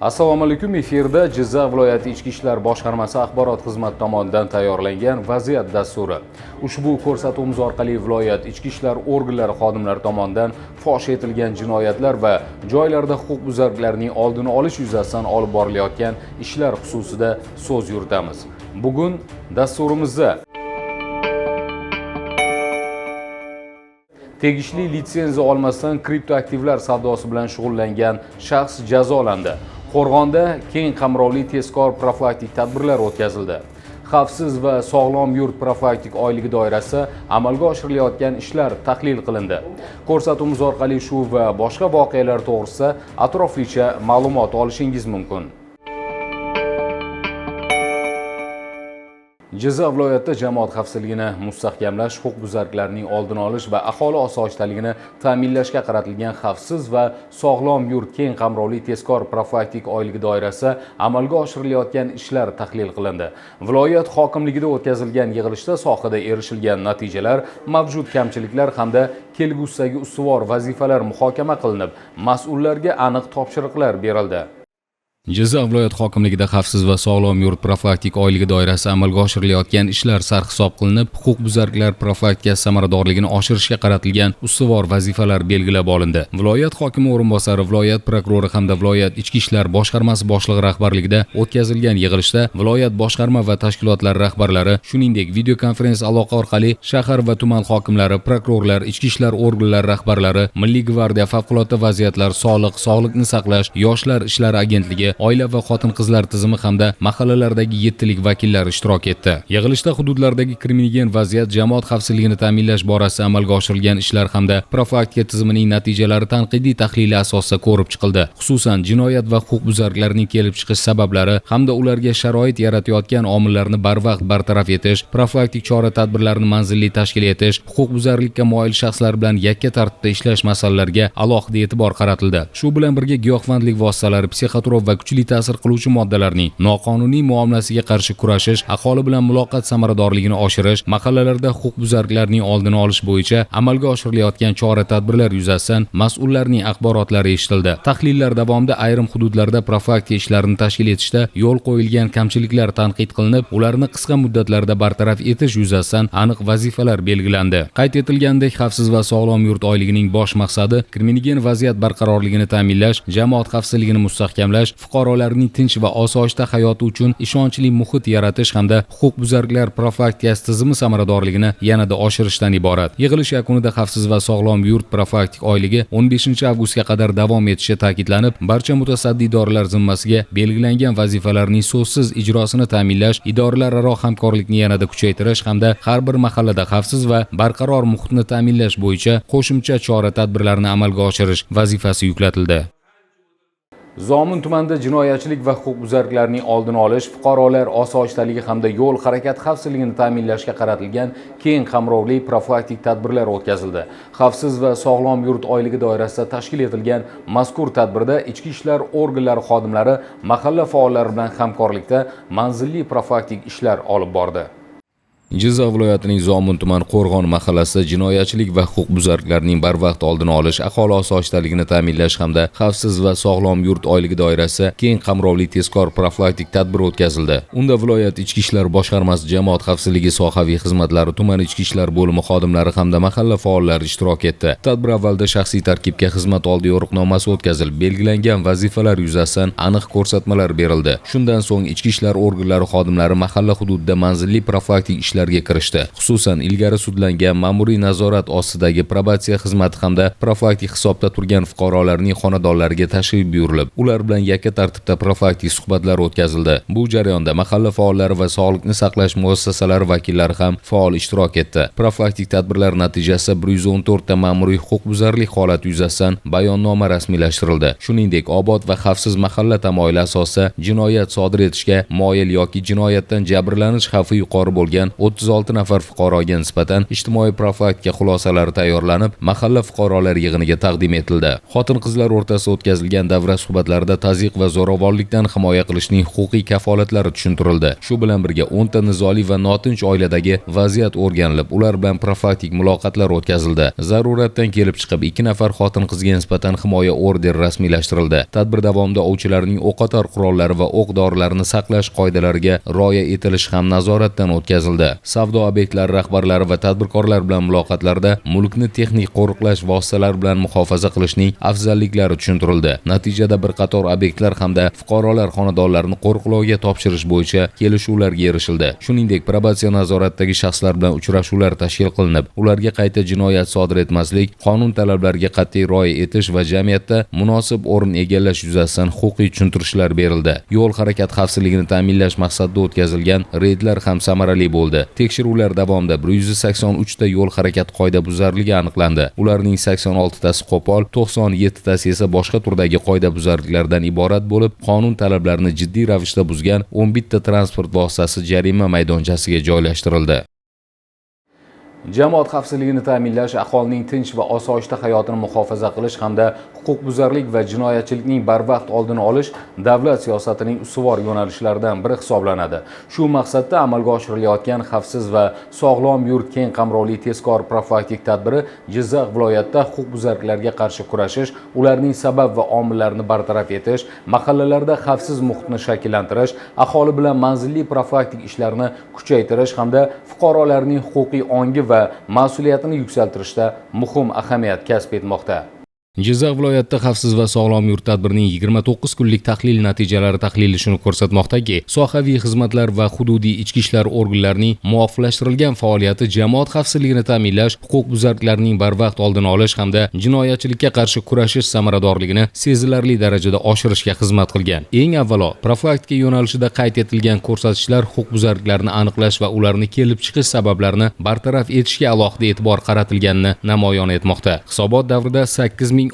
Assalomu alaykum. Efirda Jizzax viloyati Ichki ishlar boshqarmasi axborot xizmati tomonidan tayyorlangan vaziyat dasturi. Ushbu ko'rsatuvimiz orqali viloyat ichki ishlar organlari xodimlari tomonidan fosh etilgan jinoyatlar va joylarda huquqbuzarliklarning oldini olish yuzasidan olib borilayotgan ishlar xususida so'z yuritamiz. Bugun dasturimizda tegishli litsenziya olmasdan kriptoaktivlar savdosi bilan shug'ullangan shaxs jazolandi. Qo'rg'onda keng qamrovli tezkor profilaktik tadbirlar o'tkazildi. Xavfsiz va sog'lom yurt profilaktik oyligi doirasida amalga oshirilayotgan ishlar tahlil qilindi. Ko'rsatuvimiz orqali shu va boshqa voqealar to'g'risida atroflicha ma'lumot olishingiz mumkin. Jizzax viloyatida jamoat xavfsizligini mustahkamlash, huquqbuzarliklarning oldini olish va aholi osoyishtaligini ta'minlashga qaratilgan xavfsiz va sog'lom yurt keng qamrovli tezkor profilaktik oyligi doirasida amalga oshirilayotgan ishlar tahlil qilindi. Viloyat hokimligida o'tkazilgan yig'ilishda sohada erishilgan natijalar, mavjud kamchiliklar hamda kelgusidagi ustuvor vazifalar muhokama qilinib, mas'ullarga aniq topshiriqlar berildi. Jizzax viloyat hokimligida xavfsiz va sog'lom yurt profilaktik oyligi doirasida amalga oshirilayotgan ishlar sarhisob qilinib, huquqbuzarliklar profilaktikasi samaradorligini oshirishga qaratilgan ustuvor vazifalar belgilab olindi. Viloyat hokimi o'rinbosari, viloyat prokurori hamda viloyat ichki ishlar boshqarmasi boshlig'i rahbarligida o'tkazilgan yig'ilishda viloyat boshqarma va tashkilotlar rahbarlari, shuningdek, videokonferens aloqa orqali shahar va tuman hokimlari, prokurorlar, ichki ishlar organlari rahbarlari, Milliy gvardiya, favqulodda vaziyatlar, soliq, sog'liqni saqlash, yoshlar ishlari agentligi, oila va xotin-qizlar tizimi hamda mahallalardagi yettilik vakillari ishtirok etdi. Yig'ilishda hududlardagi kriminogen vaziyat, jamoat xavfsizligini ta'minlash borasida amalga oshirilgan ishlar hamda profilaktika tizimining natijalari tanqidiy tahlili asosida ko'rib chiqildi. Xususan, jinoyat va huquqbuzarliklarning kelib chiqish sabablari hamda ularga sharoit yaratayotgan omillarni barvaqt bartaraf etish, profilaktik chora-tadbirlarni manzilli tashkil etish, huquqbuzarlikka moyil shaxslar bilan yakka tartibda ishlash masalalariga alohida e'tibor qaratildi. Shu bilan birga giyohvandlik vositalari, psixotrop va kuchli ta'sir qiluvchi moddalarning noqonuniy muomalasiga qarshi kurashish, aholi bilan muloqot samaradorligini oshirish, mahallalarda huquqbuzarliklarning oldini olish bo'yicha amalga oshirilayotgan chora-tadbirlar yuzasidan mas'ullarning axborotlari eshitildi. Tahlillar davomida ayrim hududlarda profilaktika ishlarini tashkil etishda yo'l qo'yilgan kamchiliklar tanqid qilinib, ularni qisqa muddatlarda bartaraf etish yuzasidan aniq vazifalar belgilandi. Qayd etilganidek, xavfsiz va sog'lom yurt oyligining bosh maqsadi kriminogen vaziyat barqarorligini ta'minlash, jamoat xavfsizligini mustahkamlash, fuqarolarning tinch va osoyishta hayoti uchun ishonchli muhit yaratish hamda huquqbuzarliklar profilaktikasi tizimi samaradorligini yanada oshirishdan iborat. Yig'ilish yakunida xavfsiz va sog'lom yurt profilaktik oyligi 15 avgustga qadar davom etishi ta'kidlanib, barcha mutasaddi idoralar zimmasiga belgilangan vazifalarning so'zsiz ijrosini ta'minlash, idoralararo hamkorlikni yanada kuchaytirish hamda har bir mahallada xavfsiz va barqaror muhitni ta'minlash bo'yicha qo'shimcha chora-tadbirlarni amalga oshirish vazifasi yuklatildi. Zomin tumanida jinoyatchilik va huquqbuzarliklarning oldini olish, fuqarolar osoyishtaligi hamda yo'l harakati xavfsizligini ta'minlashga qaratilgan keng qamrovli profilaktik tadbirlar o'tkazildi. Xavfsiz va sog'lom yurt oyligi doirasida tashkil etilgan mazkur tadbirda ichki ishlar organlari xodimlari mahalla faollari bilan hamkorlikda manzilli profilaktik ishlar olib bordi. Jizzax viloyatining Zomin tuman Qo'rg'on mahallasida jinoyatchilik va huquqbuzarliklarning barvaqt oldini olish, aholi osoyishtaligini ta'minlash hamda xavfsiz va sog'lom yurt oyligi doirasida keng qamrovli tezkor profilaktik tadbir o'tkazildi. Unda viloyat ichki ishlar boshqarmasi jamoat xavfsizligi sohaviy xizmatlari tuman ichki ishlar bo'limi xodimlari hamda mahalla faollari ishtirok etdi. Tadbir avvalida shaxsiy tarkibga xizmat oldi yo'riqnomasi o'tkazilib, belgilangan vazifalar yuzasidan aniq ko'rsatmalar berildi. Shundan so'ng ichki ishlar organlari xodimlari mahalla hududida manzilli profilaktik ishlarga kirishdi. Xususan, ilgari sudlangan, ma'muriy nazorat ostidagi, probatsiya xizmati hamda profilaktik hisobda turgan fuqarolarning xonadonlariga tashrif buyurilib, ular bilan yakka tartibda profilaktik suhbatlar o'tkazildi. Bu jarayonda mahalla faollari va sog'liqni saqlash muassasalari vakillari ham faol ishtirok etdi. Profilaktik tadbirlar natijasida 114 ta ma'muriy huquqbuzarlik holati yuzasidan bayonnoma rasmiylashtirildi. Shuningdek, obod va xavfsiz mahalla tamoyili asosida jinoyat sodir etishga moyil yoki jinoyatdan jabrlanish xavfi yuqori bo'lgan 36 nafar fuqaroga nisbatan ijtimoiy profilaktika xulosalari tayyorlanib, mahalla fuqarolar yig'iniga taqdim etildi. Xotin-qizlar o'rtasida o'tkazilgan davra suhbatlarida tazyiq va zo'ravonlikdan himoya qilishning huquqiy kafolatlari tushuntirildi. Shu bilan birga 10 ta nizoli va notinch oiladagi vaziyat o'rganilib, ular bilan profilaktik muloqotlar o'tkazildi. Zaruratdan kelib chiqib, 2 nafar xotin-qizga nisbatan himoya orderi rasmiylashtirildi. Tadbir davomida ovchilarning o'qotar qurollari va o'q dorilarini saqlash qoidalariga rioya etilishi ham nazoratdan o'tkazildi. Savdo obyektlari rahbarlari va tadbirkorlar bilan muloqotlarda mulkni texnik qo'riqlash vositalari bilan muhofaza qilishning afzalliklari tushuntirildi. Natijada bir qator obyektlar hamda fuqarolar xonadonlarini qo'riqlovga topshirish bo'yicha kelishuvlarga erishildi. Shuningdek, probatsiya nazoratidagi shaxslar bilan uchrashuvlar tashkil qilinib, ularga qayta jinoyat sodir etmaslik, qonun talablariga qat'iy rioya etish va jamiyatda munosib o'rin egallash yuzasidan huquqiy tushuntirishlar berildi. Yo'l harakat xavfsizligini ta'minlash maqsadida o'tkazilgan reydlar ham samarali bo'ldi. Tekshiruvlar davomida 183 ta yo'l harakat qoidabuzarligi aniqlandi. Ularning 86 tasi qo'pol, 97 tasi esa boshqa turdagi qoidabuzarliklardan iborat bo'lib, qonun talablarini jiddiy ravishda buzgan 11 ta transport vositasi jarima maydonchasiga joylashtirildi. Jamoat xavfsizligini ta'minlash, aholining tinch va osoyishta hayotini muhofaza qilish hamda huquqbuzarlik va jinoyatchilikning barvaqt oldini olish davlat siyosatining ustuvor yo'nalishlaridan biri hisoblanadi. Shu maqsadda amalga oshirilayotgan xavfsiz va sog'lom yurt keng qamrovli tezkor profilaktik tadbiri Jizzax viloyatida huquqbuzarliklarga qarshi kurashish, ularning sabab va omillarini bartaraf etish, mahallalarda xavfsiz muhitni shakllantirish, aholi bilan manzilli profilaktik ishlarni kuchaytirish hamda fuqarolarning huquqiy ongi va mas'uliyatini yuksaltirishda muhim ahamiyat kasb etmoqda. Jizzax viloyatida xavfsiz va sog'lom yurt tadbirining 29 kunlik tahlil natijalari tahlili shuni ko'rsatmoqdaki, sohaviy xizmatlar va hududiy ichki ishlar organlarining muvofiqlashtirilgan faoliyati jamoat xavfsizligini ta'minlash, huquqbuzarliklarning barvaqt oldini olish hamda jinoyatchilikka qarshi kurashish samaradorligini sezilarli darajada oshirishga xizmat qilgan. Eng avvalo, profilaktika yo'nalishida qayd etilgan ko'rsatkichlar huquqbuzarliklarni aniqlash va ularni kelib chiqish sabablarini bartaraf etishga alohida e'tibor qaratilganini namoyon etmoqda. Hisobot davrida 8602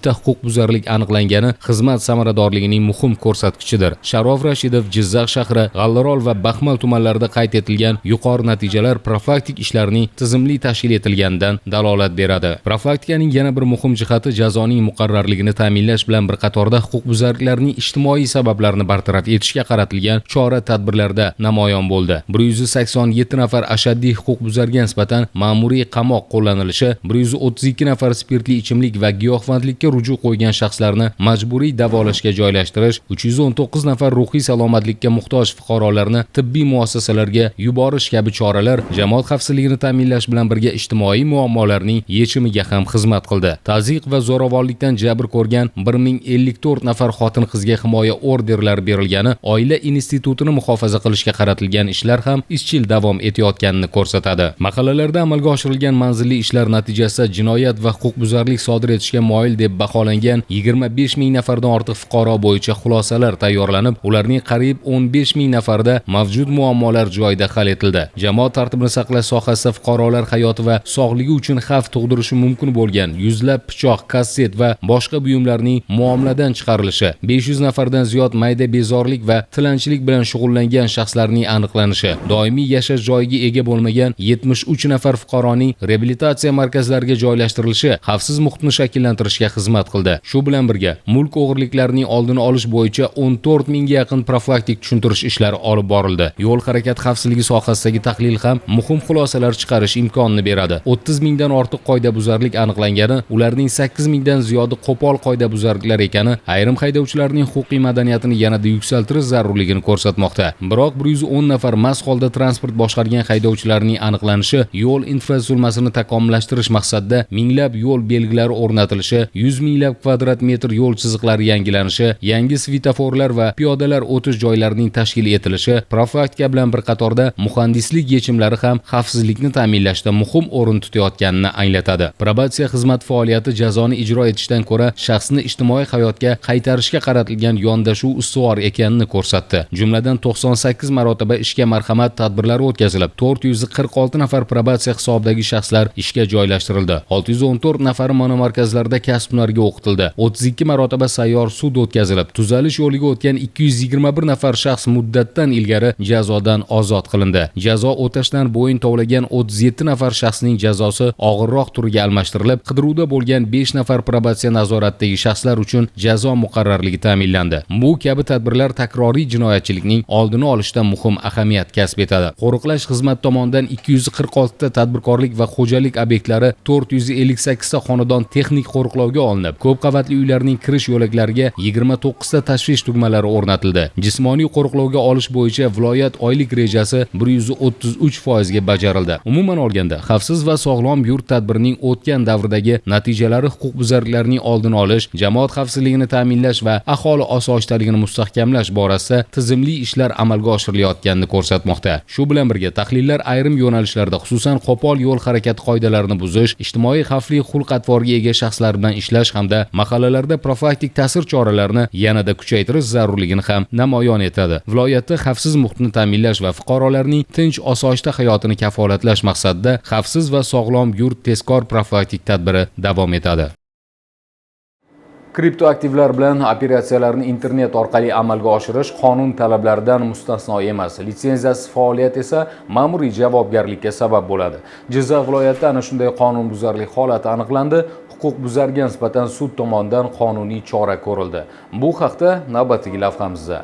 ta huquqbuzarlik aniqlangani xizmat samaradorligining muhim ko'rsatkichidir. Sharof Rashidov Jizzax shahri, G'allarol va Baxmal tumanlarida qayd etilgan yuqori natijalar profilaktik ishlarning tizimli tashkil etilganidan dalolat beradi. Profilaktikaning yana bir muhim jihati jazoning muqarrarligini ta'minlash bilan bir qatorda huquqbuzarliklarning ijtimoiy sabablarini bartaraf etishga qaratilgan chora-tadbirlarda namoyon bo'ldi. 187 nafar ashaddiy huquqbuzarga nisbatan ma'muriy qamoq qo'llanilishi, 132 nafar spirtli ichimlik va giyohvandlikka ruju qo'ygan shaxslarni majburiy davolashga joylashtirish, 319 nafar ruhiy salomatlikka muhtoj fuqarolarni tibbiy muassasalarga yuborish kabi choralar jamoat xavfsizligini ta'minlash bilan birga ijtimoiy muammolarning yechimiga ham xizmat qildi. Tazyiq va zo'ravonlikdan jabr ko'rgan 1054 nafar xotin-qizga himoya orderlari berilgani oila institutini muhofaza qilishga qaratilgan ishlar ham izchil davom etayotganini ko'rsatadi. Mahallalarda amalga oshirilgan manzilli ishlar natijasida jinoyat va huquqbuzarlik sodir etishga moyil deb baholangan 25 ming nafardan ortiq fuqaro bo'yicha xulosalar tayyorlanib, ularning qariyb 15 ming nafarida mavjud muammolar joyida hal etildi. Jamoat tartibini saqlash sohasida fuqarolar hayoti va sog'ligi uchun xavf tug'dirishi mumkin bo'lgan yuzlab pichoq, kasset va boshqa buyumlarning muomaladan chiqarilishi, 500 nafardan ziyod mayda bezorlik va tilanchilik bilan shug'ullangan shaxslarning aniqlanishi, doimiy yashash joyiga ega bo'lmagan 73 nafar fuqaroning reabilitatsiya markazlariga joylashtirilishi xavfsiz muhitni shakllantirishga xizmat qildi. Shu bilan birga mulk o'g'irliklarining oldini olish bo'yicha 14 mingga yaqin profilaktik tushuntirish ishlari olib borildi. Yo'l harakati xavfsizligi sohasidagi tahlil ham muhim xulosalar chiqarish imkonini beradi. 30 mingdan ortiq qoidabuzarlik aniqlangani, ularning 8 mingdan ziyodi qo'pol qoidabuzarliklar ekani ayrim haydovchilarning huquqiy madaniyatini yanada yuksaltirish zarurligini ko'rsatmoqda. Biroq 110 nafar mast holda transport boshqargan haydovchilarning aniqlanishi yo'l infratuzilmasini takomillashtirish maqsadida minglab yo'l belgilari o'rnatilishi, 100 minglab kvadrat metr yo'l chiziqlari yangilanishi, yangi svetoforlar va piyodalar o'tish joylarining tashkil etilishi profilaktika bilan bir qatorda muhandislik yechimlari ham xavfsizlikni ta'minlashda muhim o'rin tutayotganini anglatadi. Probatsiya xizmat faoliyati jazoni ijro etishdan ko'ra shaxsni ijtimoiy hayotga qaytarishga qaratilgan yondashuv ustuvor ekanini ko'rsatdi. Jumladan 98 marotaba ishga marhamat tadbirlari o'tkazilib, 446 nafar probatsiya hisobidagi shaxslar ishga joylashtirildi. 614 nafari monomarkazlarda markazlarida kasb-hunarga o'qitildi. 32 marotaba sayyor sud o'tkazilib, tuzalish yo'liga o'tgan 221 nafar shaxs muddatdan ilgari jazodan ozod qilindi. Jazo o'tashdan bo'yin tovlagan 37 nafar shaxsning jazosi og'irroq turiga almashtirilib, qidiruvda bo'lgan 5 nafar probatsiya nazoratidagi shaxslar uchun jazo muqarrarligi ta'minlandi. Bu kabi tadbirlar takroriy jinoyatchilikning oldini olishda muhim ahamiyat kasb etadi. Qo'riqlash xizmati tomonidan 246 ta tadbirkorlik va xo'jalik obyektlari, 458 ta xonadon texnik qo'riqlovga olinib, ko'p qavatli uylarning kirish yo'laklariga 29 ta tashvish tugmalari o'rnatildi. Jismoniy qo'riqlovga olish bo'yicha viloyat oylik rejasi 133% ga bajarildi. Umuman olganda, xavfsiz va sog'lom yurt tadbirining o'tgan davrdagi natijalari huquqbuzarliklarning oldini olish, jamoat xavfsizligini ta'minlash va aholi osoyishtaligini mustahkamlash borasida tizimli ishlar amalga oshirilayotganini ko'rsatmoqda. Shu bilan birga tahlillar ayrim yo'nalishlarda, xususan qo'pol yo'l harakati qoidalarini buzish, ijtimoiy xavfli xulq-atvorga ega shaxslar bilan ishlash hamda mahallalarda profilaktik ta'sir choralarini yanada kuchaytirish zarurligini ham namoyon etadi. Viloyatda xavfsiz muhitni ta'minlash va fuqarolarning tinch osoyishta hayotini kafolatlash maqsadida xavfsiz va sog'lom yurt tezkor profilaktik tadbiri davom etadi. Kriptoaktivlar bilan operatsiyalarni internet orqali amalga oshirish qonun talablaridan mustasno emas. Litsenziyasiz faoliyat esa ma'muriy javobgarlikka sabab bo'ladi. Jizzax viloyatida ana shunday qonunbuzarlik holati aniqlandi. Huquqbuzarga nisbatan sud tomonidan qonuniy chora ko'rildi. Bu haqda navbatdagi lavhamizda.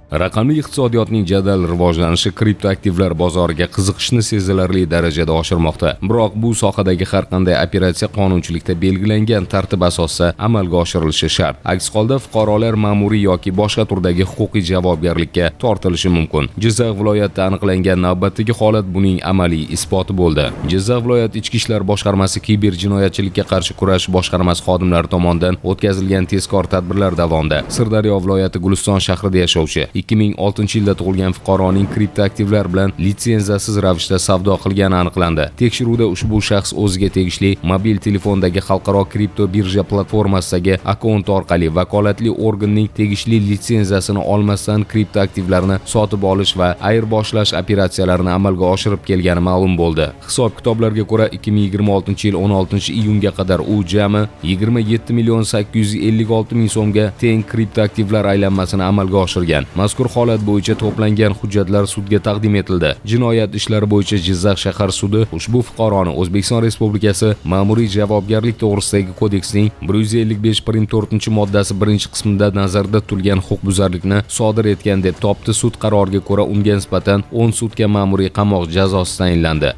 Raqamli iqtisodiyotning jadal rivojlanishi kriptoaktivlar bozoriga qiziqishni sezilarli darajada oshirmoqda. Biroq bu sohadagi har qanday operatsiya qonunchilikda belgilangan tartib asosida amalga oshirilishi shart. Aks holda fuqarolar ma'muriy yoki boshqa turdagi huquqiy javobgarlikka tortilishi mumkin. Jizzax viloyatida aniqlangan navbatdagi holat buning amaliy isboti bo'ldi. Jizzax viloyat Ichki ishlar boshqarmasi kiber jinoyatchilikka qarshi kurash boshqarmasi xodimlari tomonidan o'tkazilgan tezkor tadbirlar davomida Sirdaryo viloyati Guliston shahrida yashovchi 2006-yilda tug'ilgan fuqaroning kriptoaktivlar bilan litsenziyasiz ravishda savdo qilgani aniqlandi. Tekshiruvda ushbu shaxs o'ziga tegishli mobil telefondagi xalqaro kripto birja platformasidagi akkaunt orqali vakolatli organning tegishli litsenziyasini olmasdan kriptoaktivlarni sotib olish va ayirboshlash operatsiyalarini amalga oshirib kelgani ma'lum bo'ldi. Hisob-kitoblarga ko'ra 2026-yil 16-iyunga qadar u jami 27 million 856 ming so'mga teng kriptoaktivlar aylanmasini amalga oshirgan. Mazkur holat bo'yicha to'plangan hujjatlar sudga taqdim etildi. Jinoyat ishlari bo'yicha Jizzax shahar sudi ushbu fuqaroni O'zbekiston Respublikasi Ma'muriy javobgarlik to'g'risidagi kodeksning 155.4-moddasi 1-qismida nazarda tutilgan huquqbuzarlikni sodir etgan deb topdi. Sud qaroriga ko'ra unga nisbatan 10 sutka ma'muriy qamoq jazosi tayinlandi.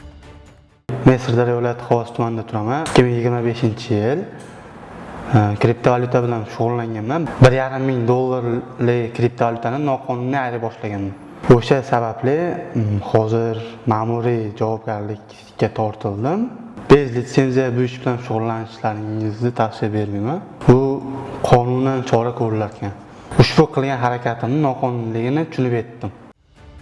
Men Sirdaryo viloyati Xovos tumanida turaman. 2025-yil kriptovalyuta bilan shug'ullanganman. 1,5 ming dollarlik kriptovalyutani noqonuniy ayira boshlaganman. O'sha sababli hozir ma'muriy javobgarlikka tortildim. Bez litsenziya bu ish bilan shug'ullanishlaringizni tavsiya bermayman. Bu qonunan chora ko'rilar ekan. Ushbu qilgan harakatimni noqonuniyligini tushunib yetdim.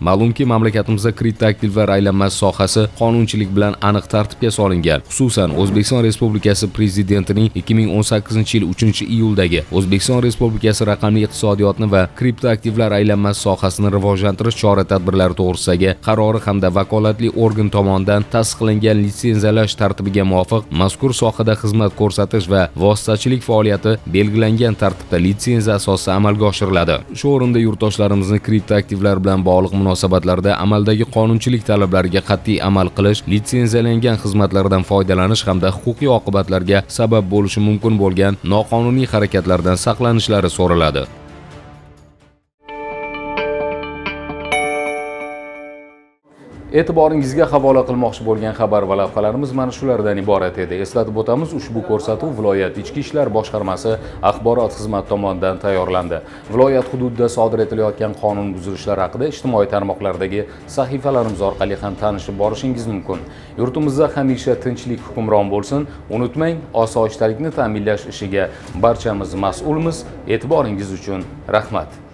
Ma'lumki, mamlakatimizda kriptoaktivlar aylanmasi sohasi qonunchilik bilan aniq tartibga solingan. Xususan, O'zbekiston Respublikasi Prezidentining 2018-yil 3-iyuldagi O'zbekiston Respublikasi raqamli iqtisodiyotni va kriptoaktivlar aylanmasi sohasini rivojlantirish chora-tadbirlari to'g'risidagi qarori hamda vakolatli organ tomonidan tasdiqlangan litsenziyalash tartibiga muvofiq mazkur sohada xizmat ko'rsatish va vositachilik faoliyati belgilangan tartibda litsenziya asosida amalga oshiriladi. Shu o'rinda yurtdoshlarimizni kriptoaktivlar bilan bog'liq munosabatlarda amaldagi qonunchilik talablariga qat'iy amal qilish, litsenziyalangan xizmatlardan foydalanish hamda huquqiy oqibatlarga sabab bo'lishi mumkin bo'lgan noqonuniy harakatlardan saqlanishlari so'raladi. E'tiboringizga havola qilmoqchi bo'lgan xabar va lavhalarimiz mana shulardan iborat edi. Eslatib o'tamiz, ushbu ko'rsatuv viloyat Ichki ishlar boshqarmasi axborot xizmati tomonidan tayyorlandi. Viloyat hududida sodir etilayotgan qonun buzilishlar haqida ijtimoiy tarmoqlardagi sahifalarimiz orqali ham tanishib borishingiz mumkin. Yurtimizda hamisha tinchlik hukmron bo'lsin. Unutmang, osoyishtalikni ta'minlash ishiga barchamiz mas'ulmiz. E'tiboringiz uchun rahmat.